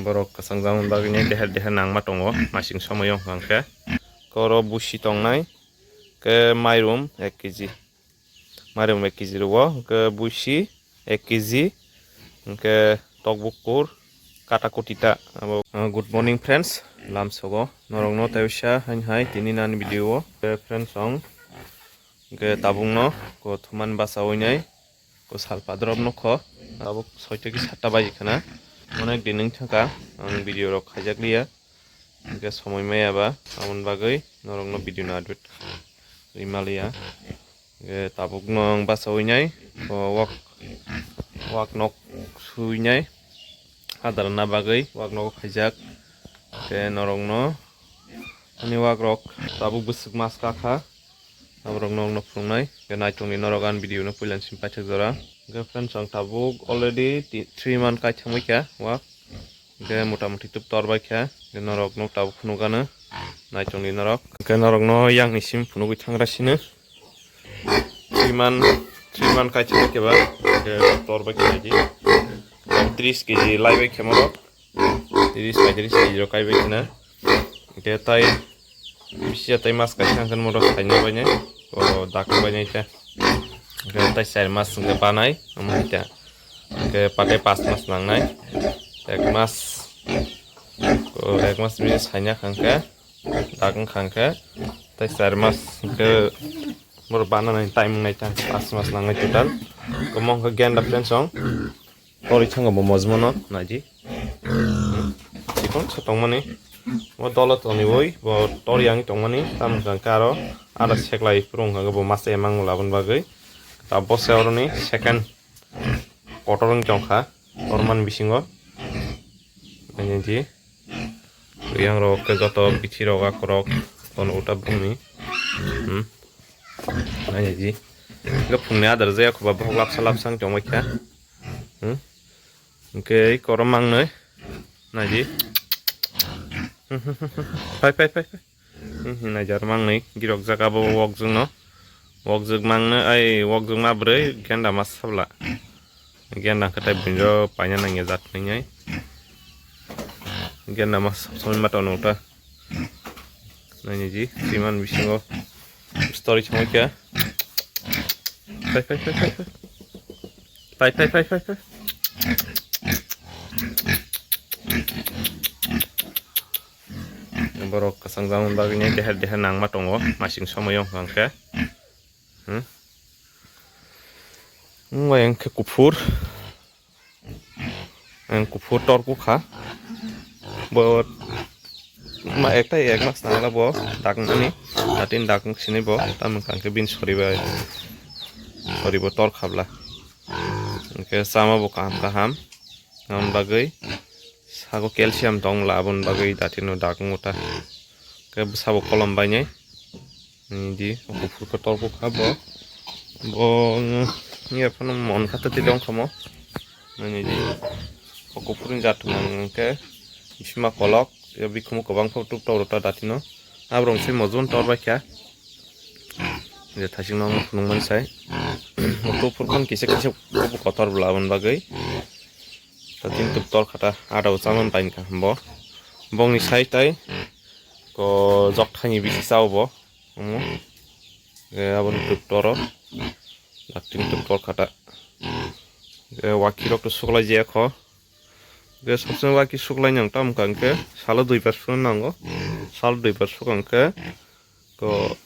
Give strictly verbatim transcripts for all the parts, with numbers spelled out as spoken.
Borok kwchang jangmani bagwi deher deher nangma tongo masing somoyo hwnkhe. Koro busi tongnai, khe mairum ek kg. Mairum ek kg rwo, hwnkhe buisi ek kg, hwnkhe tok bukur kata koti ta. Abo, uh, good morning friends, lamsogo norokno tei uaisa hain hai tini nani video o. Tei friends, ang hwnkhe tabukno ko thuman bachawi nai ko salpa drop nokho. Tabuk soita ki satta baji khana. Onek din wng thangkha ang video rok khaijak liya. Hwnkhe somoi maya ba, aboni bagwi norokno video no update rwma liya. Hwnkhe tabukno ang bachawi nai, o wak, wak nok sui nai, adar na bagwi wak nogo khaijak. Hwnkhe norokno ani wak rok tabuk bwswk mas kakha. Aborok norokno phunuknai. Hwnkhe naitongdi norok ani video no puila simi paithak jora. Hwnkhe friends, ang tabuk already ti-, three month kaithangwi kha wak. Hwnkhe mota moti tub tor bai kha. Hwnkhe norok no tabuk phunukgano. Naitongdi norok. Hwnkhe norokno yang ni simi phunugwi thangra sino. Three month, three month kaithangwi kha ba. Hwnkhe tor bai kha naidi. Tris kg lai bai kha morok. Tris paitris kg rok kaibai kheno. Hwnkhe tai bisi tai mas kaisa hwnkhe moto saina bainai. O dakna bainai ta. Hwnkhe tai char mas hwnkhe banai omo hai ta. Hwnkhe patai pas mas nangnai. Ek mas, o ek mas bini saina hwnkhe dak wngkha hwnkhe tai char mas hwnkhe borok bananai time wngnai ta, pas mas nangnai total. Omo hwnkhe genda friends song. Tori thango bo mojmo no naidi. Hmm. Chikon sa tongmani. Bo dolo toniwi bo tori yang tongmani. Tam hwnkha khe aro ada seklai phuru hwnkha khe bo masa emang laboni bagwi. Ta bo se oroni second kotor wng tongkha. Orman bisingo. Ani di. Yang rok khe joto bithi rok akorok kono uta bumi. Hmm. Ani di. Ga phungni adar jaya khuba bohok lapsa lapsa wng tongmai kha. Hmm? Hwnkhe ei korom mangnwi. Naidi. Phai, phai, phai, phai. Hmm, naijar mangnwi. Girok jaga bo wokjwkno. Wokjwk mangnwi, ai, wokjwk ma bwrwi genda mas sabla. Genda hwnkhe tai buino paina nangya jat nwngnai. Genda mas sab samwi ma tongno ta. Naini ji, siman bisingo story chongwi kha. Phai, phai, phai, phai, phai. Phai, phai, phai, phai, phai. Borok kwchang jangmani bagwi deher deher nangma tongo, masing somoyo hwnkha khe. Hmm? Wng bai wng khe kuphur. Ang kuphur tor kukha. Bo ma ekta ek mas nangla bo daknani. Datin dakung sini bo. Tamni hwnkhe bini sori bai. Sori bo tor khabla. Hwnkhe chama bo kaham kaham. Aboni bagwi sago calcium tongla aboni bagwi datino dakung uta. Hwnkhe bwsabo kolom bainai. Nini di, o kuphur kotor kukha bo. Bo, mm, ya phano mon kha tati dong khamo. Nini di, o kuphur ni jat hwnkhe bisima kolok, ya bikhumu kwbang khe tuk tok rota datino. Abrong se mojun tor bai kha. Je thasing no phunuk mani sai. O kuphur khan kisa kisa kubu kotor bwla aboni bagwi. Tatin tuk tor khata ada o chaman bai kha bo. Bongni sai tai ko jok thani bisi chao bo. Omo. Ge aboni tuk toro. Daktin tuk tor khata. Ge waki rok to suklai jaya kho. Ge sabsong waki suklai nang tam kang khe salo dui bar sukna nango. Salo dui bar sukang khe ko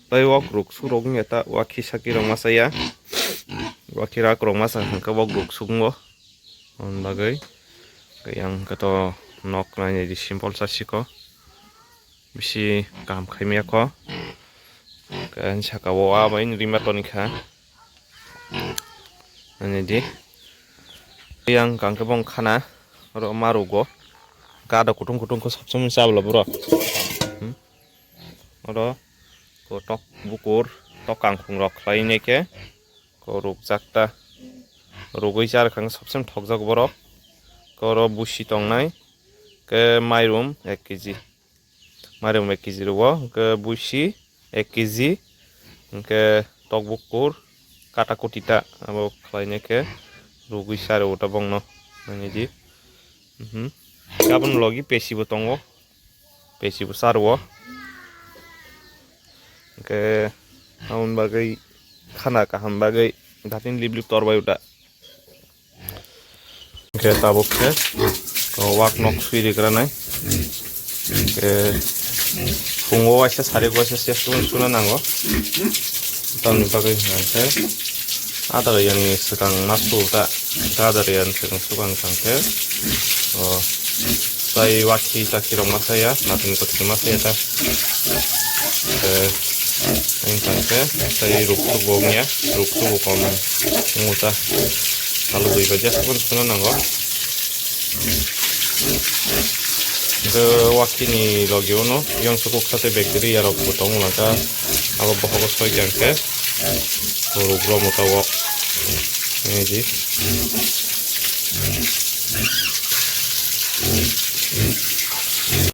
tai wak ruk surok nya ta waki saki rok masa ya. Waki rak rok masa hwnkhe wak ruk sukungo. Hwn bagwi yang khe to nok nainai di simple sa siko. Bisi kaham khaimya kho. Khe ani saka o a bai rima toni kha. Ani di. Yang kang khe bong khana. Oro ma rugo. Gada kutung kutung kho sabsam chabla boro. Hmm? Oro ko tok bukur, tok kangkhung rok khlai nai khe. Ko rukjak ta. Rugwi char kha sabsam thokjak borok. Ko oro busi tongnai. Khe mairum ek kg. Mairum ek kg rwo, hwnkhe buisi ek kg, hwnkhe tok bukur kata koti ta, abo khlaina khe rugwi sa rwo ta bongno, nini di. Mhm. Aboni logi pesi bo tongo. Pesi bo sar o. Hwnkhe aboni bagwi khana kaham bagwi datin lip lip tor bai uta. Hwnkhe tabuk khe o wak nok swi rikra nai. Hwnkhe phungo waisa sari waisa se suna, suna nango. Tamni bagwi hwnkhe adar yani swkang ma su ta, adar yani swkang swkang thangkhe o tai wakhi chakhi rok ma saya, natin kothik ma saya ta. Eh, ang thangkhe tai ruk suk bo wngya, ruk suk bo kom wngta. Alu bui ba jas pun suna nango. Hwnkhe wakhini logi ono yang sukuk sate bacteria rok bo tong langkha. Abo bohogo soi khe hwnkhe ruk ro muta wok. Niji.